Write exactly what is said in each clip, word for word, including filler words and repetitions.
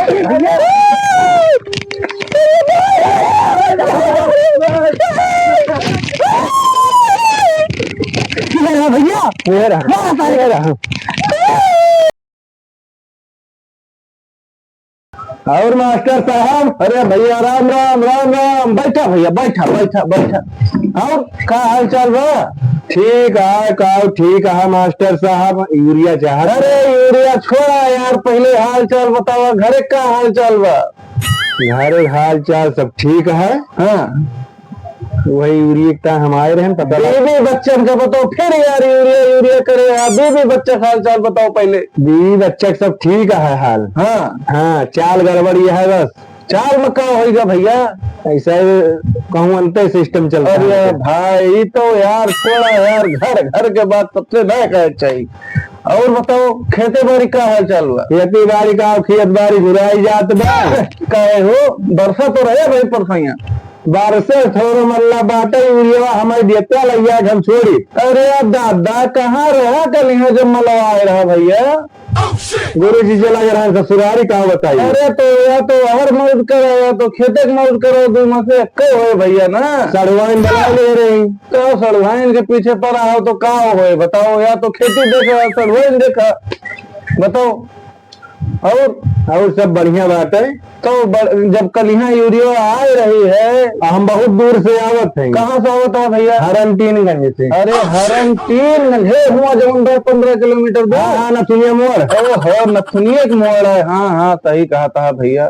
भैया। ये रहा भैया। ये रहा। हाँ, सारे। ये रहा। और मास्टर साहब? अरे भैया, राम राम, राम राम। बैठा भैया, बैठा, बैठा, बैठा। और का हाल चाल बा? ठीक है, का ठीक है मास्टर साहब, यूरिया चाहत। अरे यूरिया छोड़ा यार, पहले हाल चाल बतावा, घरे का हाल चाल बा? घरे हाल चाल सब ठीक है। हाँ। वही यूरिया का हम आए रहन, पता लगा। बीवी बच्चन का बताओ, फिर यार यूरिया, यूरिया करे यार, बीवी बच्चा का हाल चाल बताओ पहले। बीवी बच्चा का सब ठीक है हाल। हाँ। हाँ, चाल गड़बड़ ये है बस। चाल में का होइगा भैया? ऐसा कहूँ अंतर सिस्टम चलता है। अरे भाई, ई तो यार थोड़ा यार घर, घर के बात सबसे ना कहे चाहिए। और बताओ, खेती बाड़ी का हाल चाल हुआ? खेती बाड़ी का, खेत बाड़ी घुराई जात बा। काहे हो, बरसा तो रहे भाई परसैया। बारह से थोड़ो मल्ला बाटे, यूरिया हमें देते लैया के हम छोड़ी। अरे दादा, कहाँ रहा कल यहाँ जब मलवाए रहा भैया? गुरु जी चला गया रहा ससुरारी, का बताई? अरे तो या तो हर मौज करो, या तो खेते के मौज करो, दू में से एक होए भैया ना। सड़वाइन बना ले रही। तो सड़वाइन के पीछे पड़ा हो तो का होए बताओ? या तो खेती देखा या सड़वाइन देखा, बताओ। और? और सब बढ़िया बात है। तो ब-, जब कल यहाँ यूरिया आ रही है। हम बहुत दूर से आवत हैं। कहाँ से आवत है भैया? हरनटीनगंज से। अरे हरनटीनगंज, हे हुआ जौन दस पन्द्रह किलोमीटर दूर। हाँ, हाँ, नथुनिया मोड़। ओहो, नथुनिया के मोड़ है। हाँ, हाँ, सही कहा था भैया।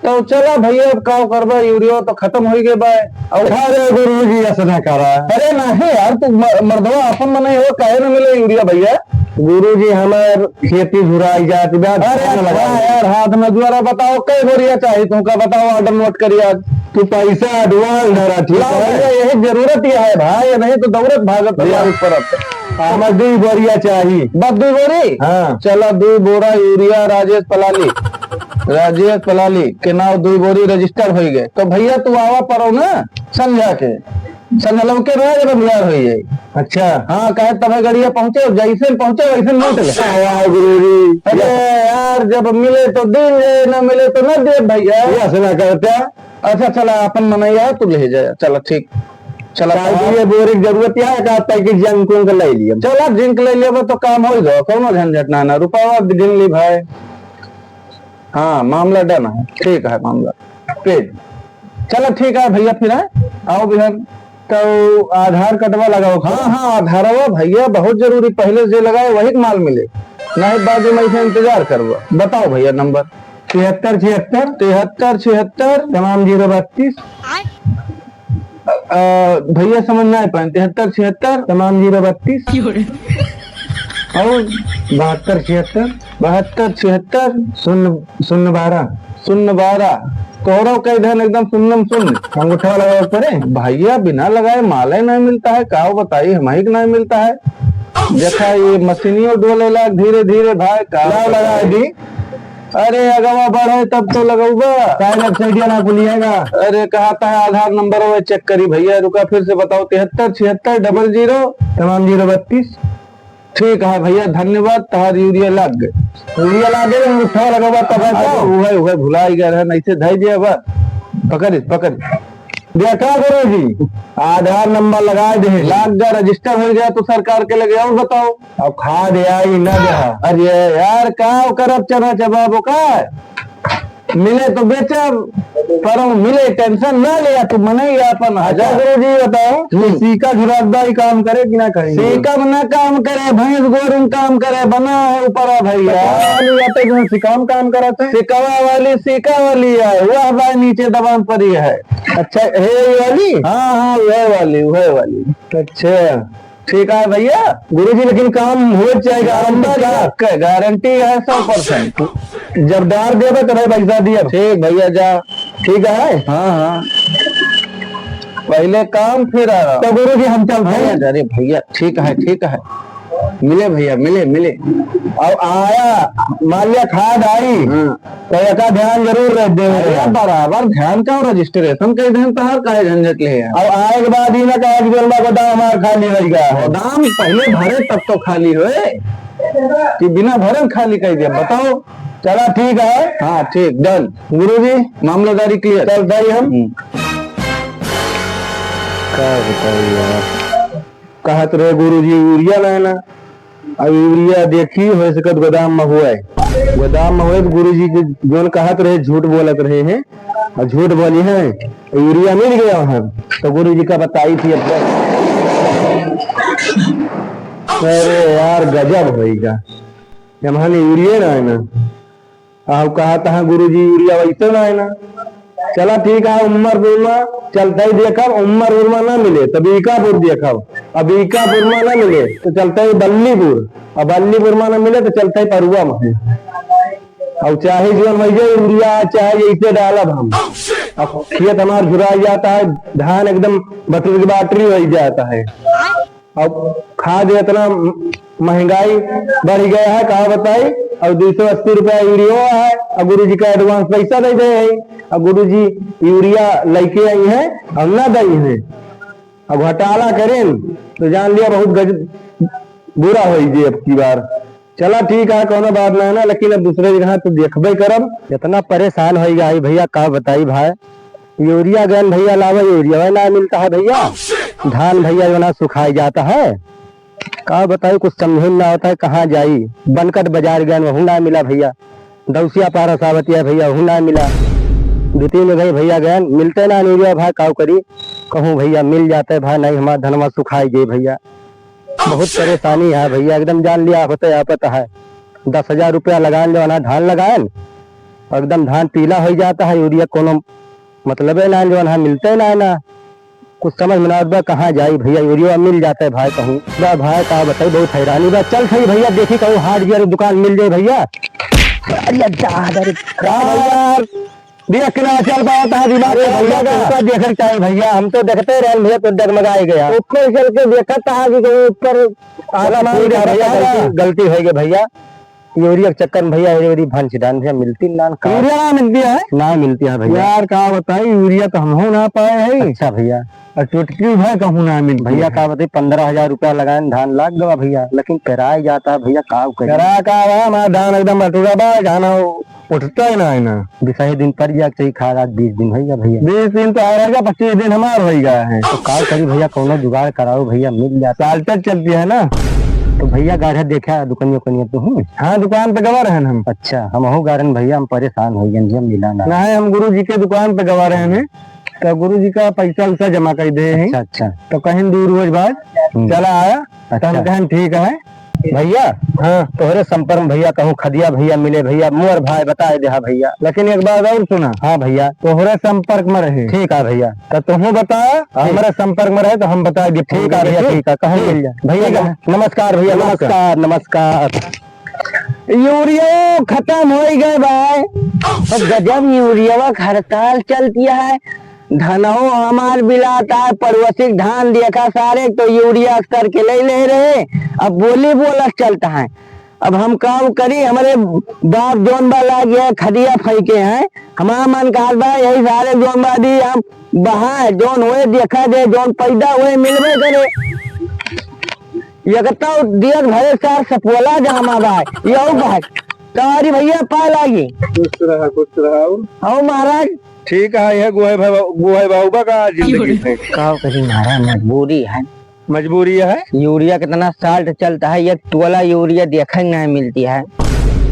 तो चला भैया, अब का करबा, यूरिया तो खत्म हो गए बा। और अरे गुरु जी, ऐसा ना करा। अरे नहीं यार, तू म-, मर्दवा अपन मने हो, काहे ना मिले यूरिया भैया? गुरु जी, हमार खेती झुराई जात बा, अरे धान लगा हाँ दे। यार, हाथ में जुआरा बताओ, कई बोरिया चाही तुमका, बताओ, order note करी आज। तू पैसा advance धरा, ठीक लाओ है? भैया, यही जरूरत ही है भाई, नहीं तो दौड़त भागत भैया। हमारे ऊपर अब। हमार दुई बोरिया चाही। बस दुई बोरी? हाँ। चला, दुई बोरा यूरिया राजेश पलाली, राजेश पलाली के नाव दुई बोरी register हो गए। तो भैया, तू आवा परो ना संझा के। संझलौके रहे जब बिहार होई जाई। अच्छा। हाँ, काहे तबे गड़िया पहुँचे, जैसे पहुँचे वैसे लूट ले। अच्छा, वाह गुरु जी। अरे यार, जब मिले तो दीन जाए, ना मिले तो ना दे भैया। ये ऐसे ना करते। अच्छा, चला, अपन मनैया तू ले जाए। चला, ठीक। चला, काहे तब ये बोरे की जरूरत है, का पैकेट जिंक उंक ले लिया। चला, जिंक ले लिया तो काम हो जाओ, कौनो झंझट ना, ना। रुपया गिन ली भाई। हाँ, मामला done है, ठीक है मामला। पेज। चलो ठीक है भैया, फिर है, आओ बिहान। तो आधार कार्डवा लगाओ। हाँ, हाँ, आधारवा भैया बहुत जरूरी, पहले जे लगाए वही के माल मिले, नहीं बाद में ऐसे इंतजार करबो। बताओ भैया नंबर। तिहत्तर छिहत्तर। तिहत्तर छिहत्तर। तमाम जीरो बत्तीस। अ, भैया समझ ना पाए, तिहत्तर छिहत्तर। तमाम जीरो बत्तीस। और बहत्तर छिहत्तर। बहत्तर छिहत्तर। शून्य, शून्य बारह। शून्य बारह। तोहरो कह देन एकदम सुन्नम सुन्न। अंगूठा लगावे पड़े। भैया बिना लगाए माले नहीं मिलता है, का बताई, हम ही के नहीं मिलता है। देखा ये मशीनियों डोले लाग धीरे धीरे भाई, का लगा दी। अरे अगवा बढ़े तब तो लगौबा। काहे वेबसाइटिया ना खुलिएगा? अरे कहा था आधार नंबर वो चेक करी भैया, रुका फिर से बताओ, तिहत्तर छिहत्तर डबल जीरो। तमाम जीरो बत्तीस। ठीक है भैया, धन्यवाद, तहार यूरिया लाग गए। यूरिया लाग गए, अंगूठा लगौबा तब है अरे तो। उहे, उहे भुलाई गए रहे, नहीं से धई जे अब। पकड़, पकड़। देखा गुरु जी, आधार नंबर लगा दे। लाग गए, रजिस्टर हो गया तो सरकार के लगे और बताओ। अब खाद आई न दे। अरे यार, का करब चना चबाबो का? मिले तो बेचब, पर मिले टेंशन ना ले, तू मनई अपन अच्छा, हजार। गुरु जी बताओ, हम्म। सीका झुराकदारी काम करे कि ना करे? सीका में ना काम करे, भैंस गोरू में काम करे, बना है ऊपर है भैया। पता नहीं आते जो सिकाम काम करत है। सिकवा वाली, सीका वाली है, वह भाई नीचे दबान पड़ी है। अच्छा, हे ये वाली? हाँ, हाँ, वह वाली, वह वाली। अच्छा। ठीक है भैया। गुरुजी, लेकिन काम हो जाएगा, गारंटी गारंटी का? का? गारंटी है सौ परसेंट। जब डार देबे तबे पैसा दिए। ठीक भैया, जा। ठीक है? हाँ, हाँ। पहले काम फिर आराम। तो गुरुजी, हम चलते हैं। अरे भैया, ठीक है, ठीक है। मिले भैया, मिले, मिले। अब आया, मान लिया खाद आई। हाँ। तो एका ध्यान जरूर रख दे। अरे बराबर ध्यान का, रजिस्ट्रेशन कई दिन तहार काहे झंझट ले यार। अब आए के बाद ही ना कहे कि जोन बा गोदाम हमार खाली रह गया है। गोदाम पहले भरे तब तो खाली होए, कि बिना भरन खाली कर दिया, बताओ। चला ठीक है। हाँ, ठीक, done। गुरुजी, मामलादारी clear। चल, दई हम। हम्म। का बताई यार, कहत रहे गुरुजी यूरिया लाना, अब यूरिया देखी, हो सकत गोदाम में हुए, गोदाम में हुए तो गुरुजी के जौन कहत रहे, झूठ बोलत रहे हैं, और झूठ बोली हैं, यूरिया मिल गया वहाँ, तो गुरुजी का बताई थी अब तक। अरे यार, गजब होइगा, जब हमने यूरिया ना है ना, अब कहा तहाँ गुरुजी यूरिया वैसे ना है ना। चला ठीक है, उम्मरपुर में चलते ही देखब, उम्मरपुर में ना मिले तो बीकापुर देखब, अब बीकापुर में ना मिले तो चलते ही बल्लीपुर, अब बल्लीपुर में ना मिले तो चलते ही परुआ में। अब चाहे जौन हो जाए यूरिया, चाहे जैसे डालब हम, अब खेत हमार झुरा जाता है, धान एकदम बटरी बटरी हो जाता है। अब खाद इतना महंगाई बढ़ गया है, का बताई। अब दो सौ अस्सी रुपया यूरिया है, अब गुरुजी का advance पैसा दे दे है, अब गुरुजी यूरिया लेके आई है, हम ना दई है। अब घोटाला करें तो जान लिया बहुत गज-, बुरा होई जे अब की बार। चला ठीक है, कोनो बात ना है ना, लेकिन अब दूसरे जगह तो देखबे करब। इतना परेशान होई गया है भैया, का बताई भाई, यूरिया गन भैया लावे, यूरिया ना मिलता है भैया। धान भैया जो ना सुखाई जाता है, का बताई, कुछ समझे में ना होता है, कहाँ जाई। बनकट बाजार गन, वहू ना मिला भैया। दौसिया पारा सावतिया भैया, वहू ना मिला। दो तीन जगह भैया गन, मिलते ना यूरिया भाई, काव करी। कहूँ भैया मिल जाते भाई, नहीं हमार धनवा सुखाई गए भैया। बहुत परेशानी है भैया, एकदम जान लिया होते आफत है। दस हजार रुपया लगान जो है ना धान लगाएन, एकदम धान पीला हो जाता है, यूरिया कोनो मतलबे ना जो है ना मिलते ना है ना। कुछ समझ में ना आवत बा, कहाँ जाई भैया, यूरिया मिल जाता है भाई कहूँ। बा भाई का बताई, बहुत हैरानी बा। चल सही भैया, देखी कहूँ हार्डवेयर दुकान मिल जाए भैया। अरे दादा रे, का यार, देख के ना चल पावत है दिमाग अरे का भैया, भैया का। तुमका देखे के चाही भैया, हम तो देखते रहे भैया, तो डगमगाए गया। ऊपर चल के देखत है कि कहीं ऊपर चला आसमान ठीक है देखत भैया, है। गलती, गलती हो गई भैया। यूरिया के चक्कर में भैया, यूरिया भंच डान भैया, मिलती ना का। यूरिया ना मिलती है? ना मिलती है भैया। यार का बताई, यूरिया तो हम हो ना पाए है। अच्छा भैया। और चुटकी भर कहूँ ना मिलती भैया है। का बताई, पन्द्रह हजार रुपया लगाए धान लाग गवा भैया, लेकिन पेराए जाता है भैया, का करी? पेरा का बा, हमारा धान एकदम बटुरा बा, जाना उठता ही ना है ना। बिसाही दिन पड़ गया, चाहिए खा रहा, बीस दिन होइगा भैया। बीस दिन तो आ रहेगा, पच्चीस दिन हमार होइगा है। तो का करी भैया, कौनो जुगाड़ कराओ भैया, मिल जाता। साल्टर चलती है ना। तो भैया गाढ़ा देखा दुकानिया उकानिया तो हूँ। हाँ, दुकान पे गवा रहन हम। अच्छा, हम हो गारन भैया, हम परेशान हो गए, हम मिला ना। नहीं, हम गुरु जी के दुकान पे गवा रहन हैं, तो गुरु जी का पैसा उसा जमा कर दे हैं। अच्छा, अच्छा। तो कहीं दूर रोज बाद हम्म। चला आया, तो हम अच्छा। कहन ठीक है। भैया, हाँ। तोहरे संपर्क में भैया कहूँ खदिया भैया मिले भैया, मोर भाई बताए देहा भैया। लेकिन एक बात और सुना। हाँ भैया। तोहरे संपर्क में रहे। ठीक है भैया। तो तुहूँ बता, ठीक। हमारे संपर्क में रहे तो हम बता दिए ठीक है भैया, ठीक। ठीक है, कहूँ ठीक। मिल जाए। भैया, ठीक है। नमस्कार भैया, नमस्कार। नमस्कार, नमस्कार। यूरिया खत्म हो गए भाई। तो गजब यूरिया का हड़ताल चलती है। धनहो हमार बिलात आए, पड़ोसी के धान देखा सारे, तो यूरिया करके ले ले रहे, अब बोली बोलत चलता है। अब हम का करी, हमरे बाप जौन बा लाग गया, खदिया फेंके हैं, हमारा मन कहत बा, यही सारे जौन बा दी हम बहा, जौन होए देखा दे, जौन पैदा होए मिलबे करे। ये कहता हूँ, दियत भरे चार सपोला जामा बा, यहू बा। तारी भैया पाए लागी। खुश रहा, खुश रहा। और? हाँ महाराज। ठीक है, यह गुहे भाई, गुहे बाबा का जिंदगी है। का करी महाराज, मजबूरी है। मजबूरी है। यूरिया कितना साल्ट चलता है, एक टोला यूरिया देखे नहीं मिलती है।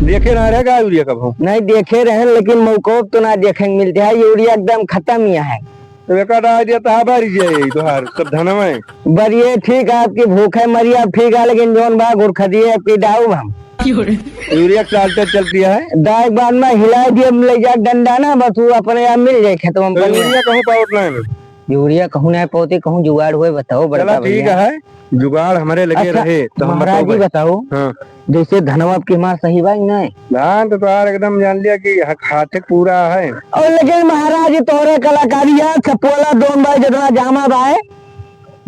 देखे ना रहे का यूरिया कब हो? नहीं देखे रहे, लेकिन मौको तो ना देखे मिलती है, यूरिया एकदम खत्म ही है। तो एका डाल दिया तो हाँ बारी जाए तोहार सब धनवा है। बरिए ठीक है, आपकी भूख है मरिए आप ठीक है, लेकिन जौन बा गुरखदिए आपकी डाउब हम। यूरिया चालते चलती है। दाई के बाद में हिला दिए, ले जा डंडा ना, बस वो अपने आप मिल जाए खेतवा में तो पानी। यूरिया कहूँ पावत ना है ना? यूरिया कहूँ ना पावती, कहूँ जुगाड़ हुए बताओ बड़का चला ठीक भैया। है, जुगाड़ हमारे लगे अच्छा, रहे तो हम महाराज जी बताओ भाई। बताओ, हाँ। जैसे धनवा आपकी हमार सही बा कि नहीं? धान तो तोहार एकदम जान लिया कि ह-, खाते पूरा है। और लेकिन महाराज जी तोहरे कलाकारी है, छपोला दोन बार जितना जामा बा है,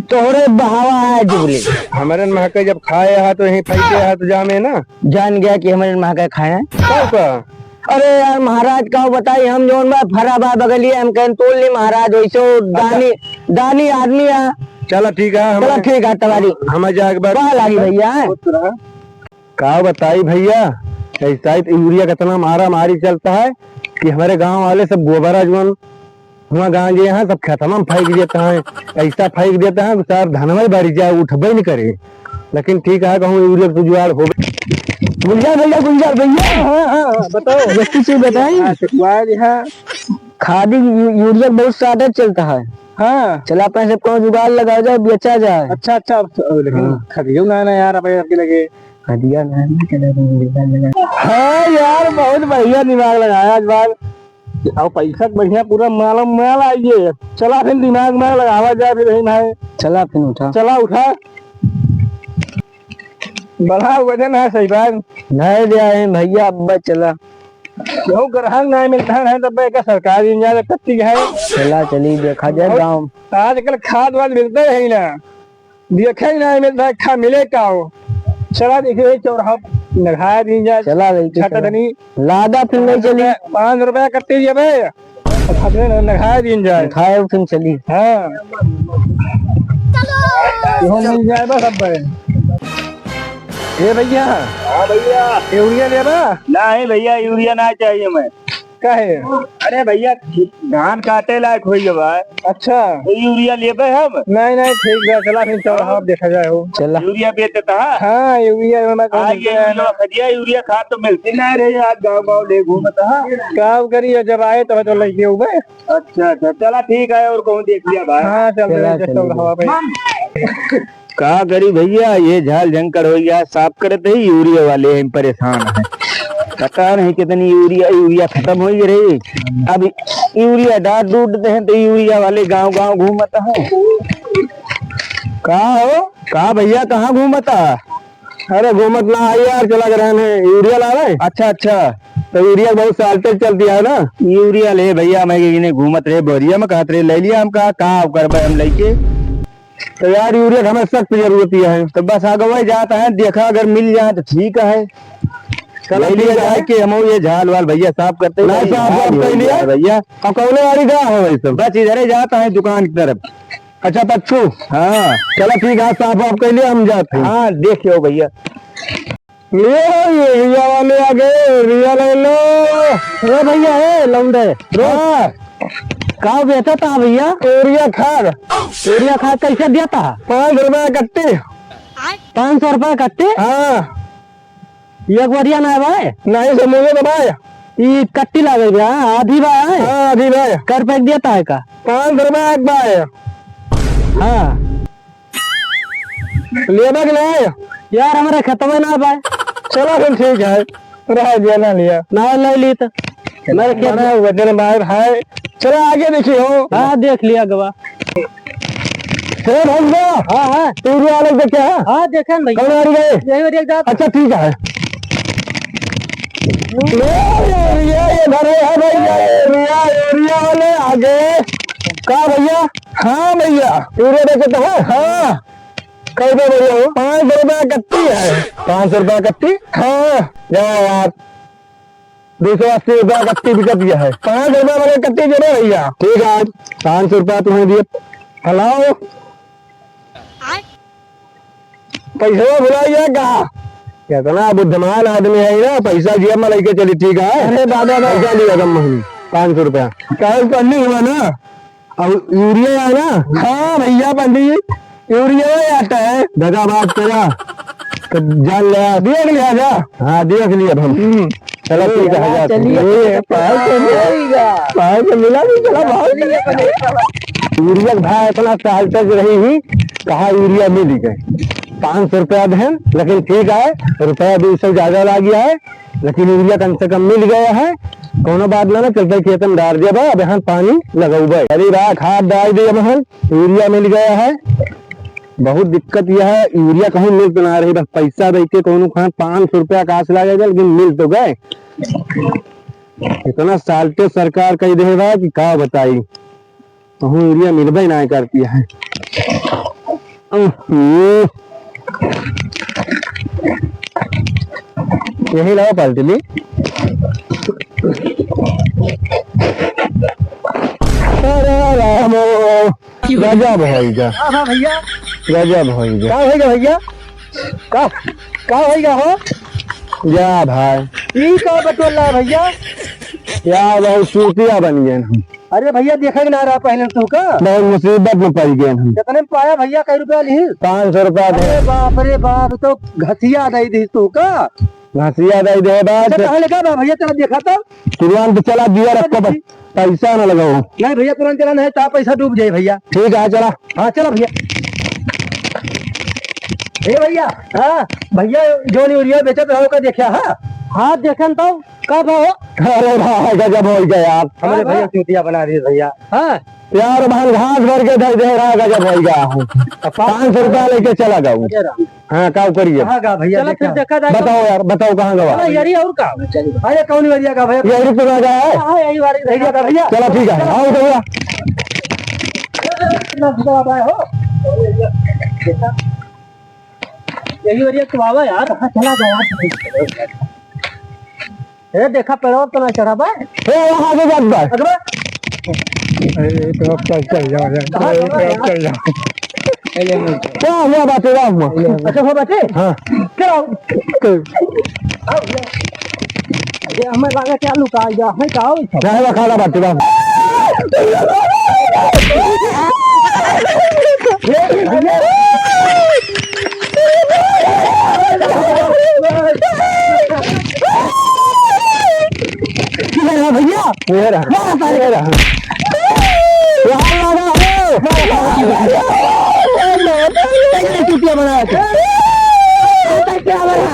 तोहरे बहावा है जुबली। हमरे महके जब खाए हा तो यहीं फेंके हा तो जामे ना। जान गया कि हमरे महके खाए हैं। कब का? अरे यार महाराज, का बताई, हम जौन बा फरा बा बगलिए, हम कहन तोल ली महाराज, वैसे वो अच्छा। दानी, दानी आदमी है। चला ठीक है, हम चला ठीक है, तवारी। हम जाए एक बार। कहाँ लागी भैया? का बताई भैया, ऐसा ही तो यूरिया का इतना मारा मारी चलता है कि हमारे गांव वाले सब गोबरा जौन हुआ गांव गए हैं, सब खेतवा में फेंक देते हैं। ऐसा फेंक देते हैं कि सार धनवा ही भरी जाए, उठबे नहीं करे। लेकिन ठीक है, कहूँ यूरिया का जुगाड़ हो। गुलजार भैया, गुलजार भैया। हाँ, हाँ, हाँ, बताओ। एक चीज बताई। हाँ, तो क्या है? खादी यू-, यूरिया बहुत shortage चलता है। हाँ। चला, अपने से कौनो जुगाड़ लगावा जाए, बेचा जाए। अच्छा, अच्छा, अब तो, लेकिन हाँ। खदियो ना, ना यार, अब आपके लगे। खदिया ना, ना, चला, जुगाड़ लगा। हाँ यार, बहुत बढ़िया दिमाग लगाया आज बार। अब पैसा के बढ़िया पूरा मालम माल आइए। चला फिर दिमाग में लगावा जाए फिर यही ना है। चला फिर उठा। चला उठा। बड़ा वजन है सही बात। नहीं दे आए भैया, अब चला। क्यों ग्राहक नहीं मिलता है, तब एक सरकारी इंजन कत्ती है। चला, चली, देखा जाए और गाँव। आजकल खाद वाद मिलते ही ना, देखे ही नहीं मिलता है, खा मिले का हो। चला देखिए, चौराहा नघाया दीन जाए। चला, लेके छाता चला। धनी। लादा फिर नहीं चली। पाँच रुपया कत्ती दिया बे। अब अपने न-, नहाए दिन जाए। नहाए दिन चली। हाँ। इहो मिल जाए बस अब। ए भैया। हाँ भैया। यूरिया लेबा? नहीं भैया, यूरिया ना चाहिए मैं। काहे? अरे भैया, धान काटे लायक होई गवा। अच्छा। तो यूरिया लेबे हम? नहीं, नहीं, ठीक बा, चला फिर चौराहा पे देखा जाए हो। चला। यूरिया बेचता है? हाँ, यूरिया में कौन हाँ, ये बेचता है? यूरिया, खदिया यूरिया खाद तो मिलती नहीं रही, आज गाँव गाँव ले घूमता है। का करी, जब आए तब तो लेके उबे। अच्छा, अच्छा, चला ठीक है, और कहूँ देख लिया भाई। हाँ, चल चला, रहे, चल चौराहा पे। का करी भैया, ये झाल झंकड़ हो गया, साफ करत ही यूरिया वाले हम परेशान हैं। पता नहीं कितनी यूरिया, यूरिया खतम हो गई रही। अब यूरिया डाट डूट दे हैं तो यूरिया वाले गांव गांव घूमत हैं। का हो, का भैया, कहाँ घूमता? अरे घूमत ना आई यार, चला गए हैं यूरिया लावे। अच्छा, अच्छा। तो यूरिया बहुत shortage चलती है ना। यूरिया ले भैया, मैं इन्हें घूमत रहे बोरिया में, कहत रहे ले लिया, हम कहा का करबे हम लेके। तो यार, यूरिया का हमें सख्त जरूरत ही है। तो बस अगुवाई जात है, देखा अगर मिल जाए तो ठीक है। चलो, ले लिया ठीक है। जाए कि हम ये झाल वाल भैया साफ करते ही नहीं, भाई, साफ वाफ कर लिया। भैया। अब कौने वाली का हो भाई सब? बस इधर ही जाता है दुकान की तरफ। अच्छा, पच्छू? हाँ। चलो, ठीक है, साफ वाफ कर लिया, हम जाते हैं। हाँ, देखियो भैया। ले, ये भैया वाले आ गए, यूरिया ले लो। ए भैया, ए लौंडे, रुक। हाँ। का बेचत ह भैया? यूरिया खाद। यूरिया खाद कैसे देत ह? पाँच रुपया कट्टी। पाँच सौ रुपया कट्टी? हाँ। एक बोरिया ना है भाई? नहीं, समूहे तो भाई। ई कट्टी लागे बा, आधी बा है? हाँ, आधी बा। कै रुपया क देत ह का? पाँच रुपया एक बा। हाँ। लेबा के नहीं? यार, हमरे खेतवा ना बा। चलो फिर ठीक है, रह दिया, ना लिया। ना ले ली तो। मेरे खेत बड़ा वजन भाई, भाई। चलो आगे देखिए हो। हाँ, देख लिया गवा। हे भैया। हाँ, हाँ। तू भी अलग देखे है? हाँ, देखे हैं भैया। कौन आ रही है? यही वाली एक जात। अच्छा, ठीक है। ये, ये, ये, ये भरे है भैया, ये यूरिया, यूरिया वाले आगे। का भैया? हाँ भैया, यूरिया बेचत है? हाँ। कैसे बोले हो? पाँच सौ रुपया कट्टी है। पाँच सौ रुपया कट्टी? हाँ। जा यार, दो सौ अस्सी रुपया कट्टी बिकत गया है। पाँच सौ रुपया वाले कट्टी दे दे भैया। ठीक है, पाँच सौ रुपया तुम्हें दिए। हेलो। पैसा भुला गया का? इतना बुद्धिमान आदमी है ना, पैसा जेब में लेके चली, ठीक है? अरे दादा, दादा। पैसा लिया कम महंगी, पाँच सौ रुपया। काहे पन्नी हुआ ना? अब यूरिया है ना? हाँ भैया, पंडित जी, यूरिया ही आता है। दगाबाज तेरा, तो जान ले। देख लिया जा? हाँ, देख लिया अब हम। हम्म। चलो, ठीक है, यार, हजार चलिए। ए, पाँच सौ मिला। पाँच सौ मिला भी, चला, बहुत चलिए, बढ़िया। यूरिया के भाव इतना साल तक रही ही, कहाँ यूरिया मिल गए? पाँच सौ रुपया देन, लेकिन ठीक है, रुपया दो सौ ज्यादा लाग गया है, लेकिन यूरिया कम से कम मिल गया है। कौनो बात ना, ना चलते खेत में डाल दिया बा, अब यहाँ पानी लगौबे। अरे बा, खाद डाल दिया बहन, यूरिया मिल गया है। बहुत दिक्कत यह है, यूरिया कहूँ मिल तो ना रही, बस पैसा दे के कौनो खान पाँच सौ रुपया काश लागे, लेकिन मिल तो गए। इतना साल्टे सरकार कह दे बा कि का बताई, कहूँ यूरिया मिलबे ना करती है। उहुँ। यही लाओ पाल्टी ली। अरे रामो, गजब होइगा। का भा भैया? गजब होइगा। का होइगा भैया? का, का होइगा हो? या भाई। ई का बटोला है भइया? या बहुत चूतिया बन गए हम। अरे भइया, देखे के ना रहा पहिले तू का? बहुत मुसीबत में पड़ गए हम। कितने में पाया भइया, कई रुपया लिही? पाँच सौ रुपया दे। अरे बाप रे बाप, तो घसिया दे दी तू का? घसिया दे दे बात। अच्छा, कहाँ लेगा बा भइया, चला देखा तो। तुरंत चला दिया, रखो बस। पैसा ना लगाओ। नहीं भइया, तुरंत चला, नहीं तो पैसा डूब जाए भइया। ठीक है, चला। हाँ, चला भइया। ए भइया, हाँ भइया, जौन यूरिया बेचत रहो का देखा, हाँ? हाँ, देखन तो, का भाव? अरे भाई, गजब हो गया यार। हमरे हाँ, भइया हाँ। चूतिया बना दिए भइया। हाँ। यार, भाई घास भर के धर दे रहा, गजब हो गया हूँ। पाँच सौ रुपया लेके चला गया हूँ। अरे राम। हाँ, का करिए? कहाँ का भइया, चला फिर देखा। देखा जाए तो। बताओ यार, बताओ कहाँ गवा? चला, यही और का? अरे कौन एरिया का भइया? यही तो ना गया है। हाँ, यही वाली एरिया का भइया। चला ठीक है, आओ भइया। इतना बुरा भाई हो। यही एरिया तो आवा यार। हाँ, चला गया। ए, देखा, पेड़वा तो ना चढ़ा बा। ए, वहाँ से जात बा। अरे बा। ए, तो अब चल, चल जाओ यार। कहाँ ए, तो अब चल जाओ। क्या हुआ बाटे, क्या हुआ? अच्छा, हो बाटे? हाँ। क्या? ये हमें लगा क्या लुका गया, हमें क्या हो? चाहे वो खाना बाटे, क्या? किधर है भइया? ये रहा। कहाँ पर? ये रहा। यहाँ लगा हो। चुटिया बना के। क्या बना?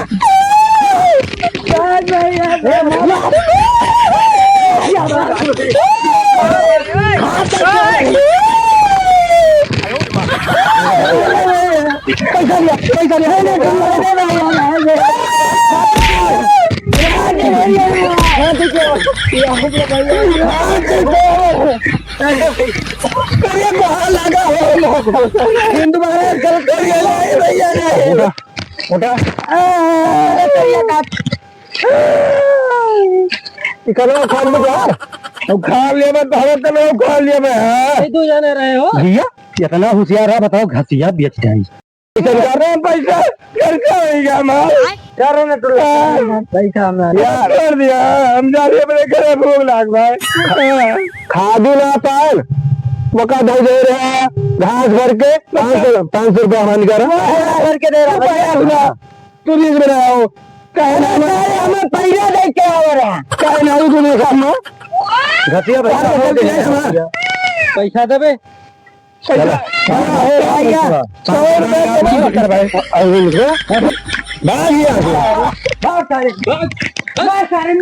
पैसा लिया, पैसा लिया। अरे बाहर लगा हो। हिंदू महाराज गलत कर गया, नहीं भइया, नहीं। उठा, उठा। अरे भइया, काट। इकलवा खा ले यार। अब खा ले मैं, तोहरा तले खा ले मैं, हाँ। ये दो जने रहे हो। भइया, इतना होशियार है, बताओ, घसिया बेच जाई। अरे पैसा खर्चा हो गया हमार। क्या रे नटुल्ला? हाँ। पैसा हमारा। यार, छोड़ दिया, हम जा रहे अपने घरे, भूख लाग भाई। हाँ। खादू ना पाल, मका धो दे रहे हैं, घास भर के, पाँच सौ, पाँच सौ रुपया हमारे निकाल रहा। भर के दे रहा है। तू रील बनाओ। काहे ना अरे, हमें पैसा दे के आवे रहा। काहे ना तू देखा हम? घटिया पैसा पैसा दे दे। पैसा देबे। चला। हाँ, हो भैया। सौ रुपये के भाई। अरे, भाग गया। भाग सारे। भाग सारे।